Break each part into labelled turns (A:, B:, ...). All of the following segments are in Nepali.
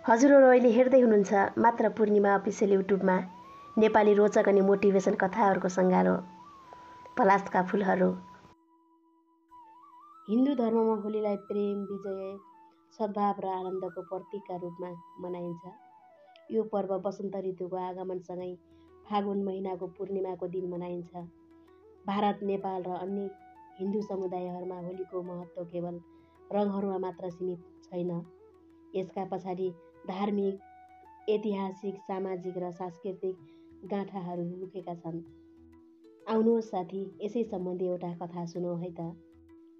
A: हजुरहरू अहिले हेर्दै हुनुहुन्छ मात्र पूर्णिमा अफिसियल युट्युबमा नेपाली रोचक अनि मोटिभेसन कथाहरूको सङ्गालो पलासका फुलहरू। हिन्दू धर्ममा होलीलाई प्रेम, विजय, सद्भाव र आनन्दको प्रतीकका रूपमा मनाइन्छ। यो पर्व वसन्त ऋतुको आगमनसँगै फागुन महिनाको पूर्णिमाको दिन मनाइन्छ। भारत, नेपाल र अन्य हिन्दू समुदायहरूमा होलीको महत्त्व केवल रङहरूमा मात्र सीमित छैन। यसका पछाडि धार्मिक, ऐतिहासिक, सामाजिक र सांस्कृतिक गाँठाहरू लुकेका छन्। आउनुहोस् साथी, यसै सम्बन्धी एउटा कथा सुनौँ है त।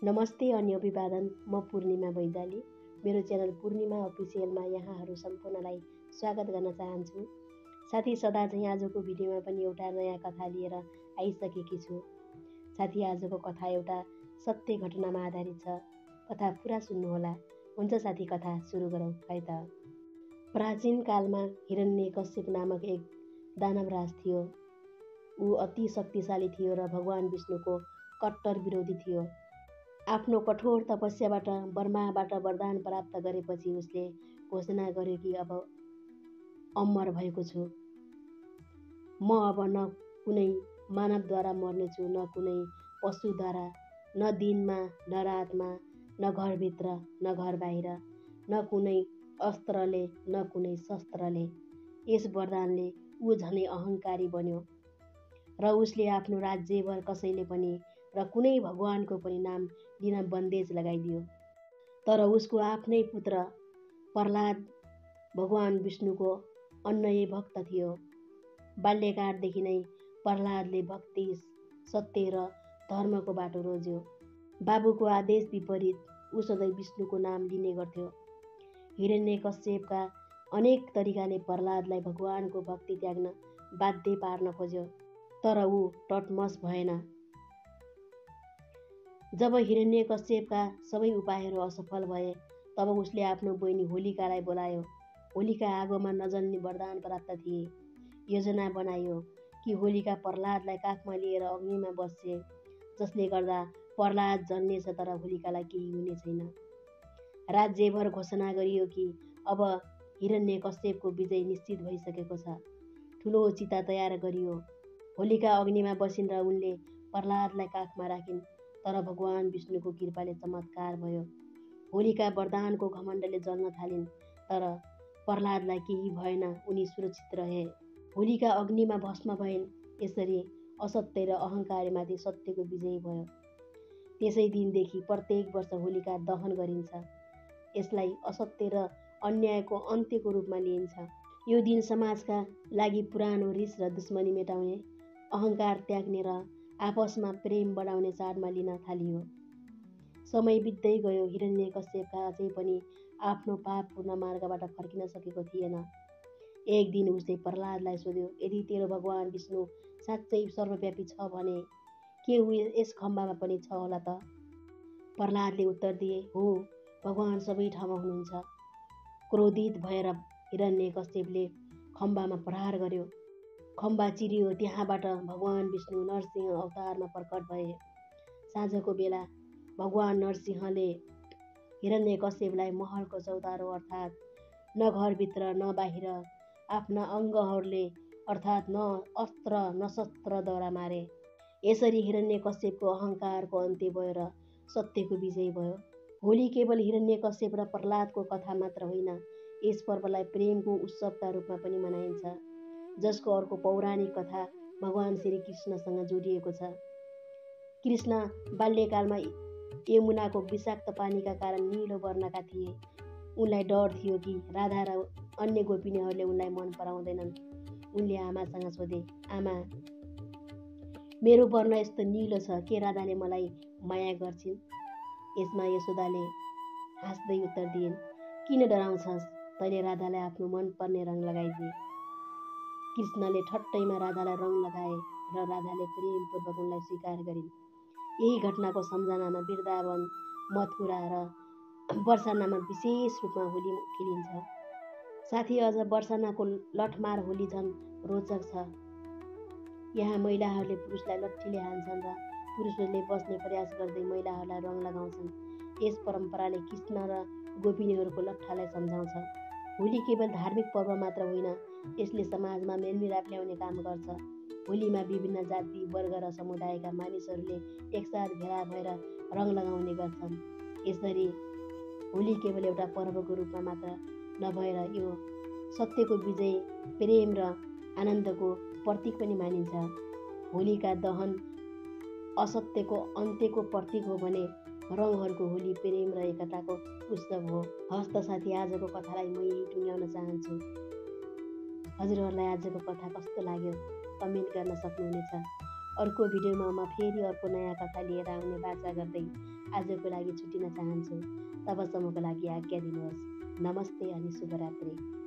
A: नमस्ते अनि अभिवादन, म पूर्णिमा बैजाली। मेरो च्यानल पूर्णिमा अफिसियलमा यहाँहरू सम्पूर्णलाई स्वागत गर्न चाहन्छु। साथी, सदा चाहिँ आजको भिडियोमा पनि एउटा नयाँ कथा लिएर आइसकेकी छु। साथी, आजको कथा एउटा सत्य घटनामा आधारित छ। कथा पुरा सुन्नुहोला। हुन्छ साथी, कथा सुरु गरौँ है त। प्राचीन कालमा हिरण्यकश्यप नामक एक दानवराज थियो। ऊ अति शक्तिशाली थियो र भगवान विष्णुको कट्टर विरोधी थियो। आफ्नो कठोर तपस्याबाट ब्रह्माबाट वरदान प्राप्त गरेपछि उसले घोषणा गर्यो कि अब अमर भएको छु। म अब न कुनै मानवद्वारा मर्नेछु, न कुनै पशुद्वारा, न दिनमा न रातमा, न घरभित्र न घर बाहिर, न कुनै अस्त्रले न कुनै शस्त्रले। यस वरदानले ऊ झनै अहङ्कारी बन्यो र उसले आफ्नो राज्यभर कसैले पनि र कुनै भगवानको पनि नाम लिन बन्देज लगाइदियो। तर उसको आफ्नै पुत्र प्रह्लाद भगवान विष्णुको अन्य भक्त थियो। बाल्यकालदेखि नै प्रह्लादले भक्ति, सत्य र धर्मको बाटो रोज्यो। बाबुको आदेश विपरीत ऊ सधैँ विष्णुको नाम लिने गर्थ्यो। हिरण्यकश्यपका अनेक तरिकाले प्रह्लादलाई भगवानको भक्ति त्याग्न बाध्य पार्न खोज्यो, तर ऊ टटमस भएन। जब हिरण्यकश्यपका सबै उपायहरू असफल भए, तब उसले आफ्नो बहिनी होलिकालाई बोलायो। होलिका आगोमा नजल्ने वरदान प्राप्त थिए। योजना बनाइयो कि होलिका प्रह्लादलाई काखमा लिएर अग्निमा बस्छे, जसले गर्दा प्रह्लाद जल्नेछ तर होलिकालाई केही हुने छैन। राज्यभर घोषणा गरियो कि अब हिरण्यकश्यपको विजय निश्चित भइसकेको छ। ठुलो चिता तयार गरियो। होलिका अग्निमा बसिन् र उनले प्रह्लादलाई काखमा राखिन्, तर भगवान विष्णुको कृपाले चमत्कार भयो। होलिका वरदानको घमण्डले जल्न थालिन्, तर प्रह्लादलाई केही भएन, उनी सुरक्षित रहे। होलिका अग्निमा भस्म भइन्। यसरी असत्य र अहङ्कारमाथि सत्यको विजय भयो। त्यसै दिनदेखि प्रत्येक वर्ष होलिका दहन गरिन्छ। यसलाई असत्य र अन्यायको अन्त्यको रूपमा लिइन्छ। यो दिन समाजका लागि पुरानो रिस र दुश्मनी मेटाउने, अहङ्कार त्याग्ने र आपसमा प्रेम बढाउने चाडमा लिन थालियो। समय बित्दै गयो। हिरण्यकश्यप अझै पनि आफ्नो पापपूर्ण मार्गबाट फर्किन सकेको थिएन। एक दिन उसले प्रह्लादलाई सोध्यो, यदि तेरो भगवान विष्णु साँच्चै सर्वव्यापी छ भने के ऊ यस खम्बामा पनि छ होला त? प्रह्लादले उत्तर दिए, हो, भगवान सबै ठाउँमा हुनुहुन्छ। क्रोधित भएर हिरण्यकश्यपले खम्बामा प्रहार गर्यो। खम्बा चिरियो। त्यहाँबाट भगवान विष्णु नरसिंह अवतारमा प्रकट भए। साँझको बेला भगवान नरसिंहले हिरण्यकश्यपलाई महलको चौतारो अर्थात् न घरभित्र न बाहिर आफ्ना अङ्गहरूले अर्थात् न अस्त्र न शस्त्रद्वारा मारे। यसरी हिरण्यकश्यपको अहङ्कारको अन्त्य भयो र सत्यको विजय भयो। होली केवल हिरण्यकश्यप र प्रह्लादको कथा मात्र होइन, यस पर्वलाई प्रेमको उत्सवका रूपमा पनि मनाइन्छ, जसको अर्को पौराणिक कथा भगवान श्री कृष्णसँग जोडिएको छ। कृष्ण बाल्यकालमा यमुनाको विषाक्त पानीका कारण निलो वर्णका थिए। उनलाई डर थियो कि राधा र अन्य गोपिनीहरूले उनलाई मन पराउँदैनन्। उनले आमासँग सोधे, आमा, मेरो वर्ण यस्तो निलो छ, के राधाले मलाई माया गर्छिन्? यसमा यशोदाले हाँस्दै उत्तर दिइन्, किन डराउँछस्? तैँले राधालाई आफ्नो मनपर्ने रङ लगाइदिए। कृष्णले ठट्टैमा राधालाई रङ लगाए र राधाले प्रेमपूर्वक उनलाई स्वीकार गरिन्। यही घटनाको सम्झनामा वृन्दावन, मथुरा र बर्सानामा विशेष रूपमा होली खेलिन्छ। साथी, अझ बर्सानाको लठमार होली झन् रोचक छ। यहाँ महिलाहरूले पुरुषलाई लट्ठीले हान्छन् र पुरुषहरूले बस्ने प्रयास गर्दै महिलाहरूलाई रङ लगाउँछन्। यस परम्पराले कृष्ण र गोपिनीहरूको लट्ठालाई सम्झाउँछ। होली केवल धार्मिक पर्व मात्र होइन, यसले समाजमा मेलमिलाप ल्याउने काम गर्छ। होलीमा विभिन्न जाति, वर्ग र समुदायका मानिसहरूले एकसाथ भेला भएर रङ लगाउने गर्छन्। यसरी होली केवल एउटा पर्वको रूपमा मात्र नभएर यो सत्यको विजय, प्रेम र आनन्दको प्रतीक पनि मानिन्छ। होलिका दहन असत्यको अन्त्यको प्रतीक हो भने रङहरूको होली प्रेम र एकताको उत्सव हो। हस्त साथी, आजको कथालाई म यही टुङ्ग्याउन चाहन्छु। हजुरहरूलाई आजको कथा कस्तो लाग्यो कमेन्ट गर्न सक्नुहुनेछ। अर्को भिडियोमा म फेरि अर्को नयाँ कथा लिएर आउने बाचा गर्दै आजको लागि छुट्टिन चाहन्छु। तबसम्मको लागि आज्ञा दिनुहोस्। नमस्ते अनि शुभरात्रि।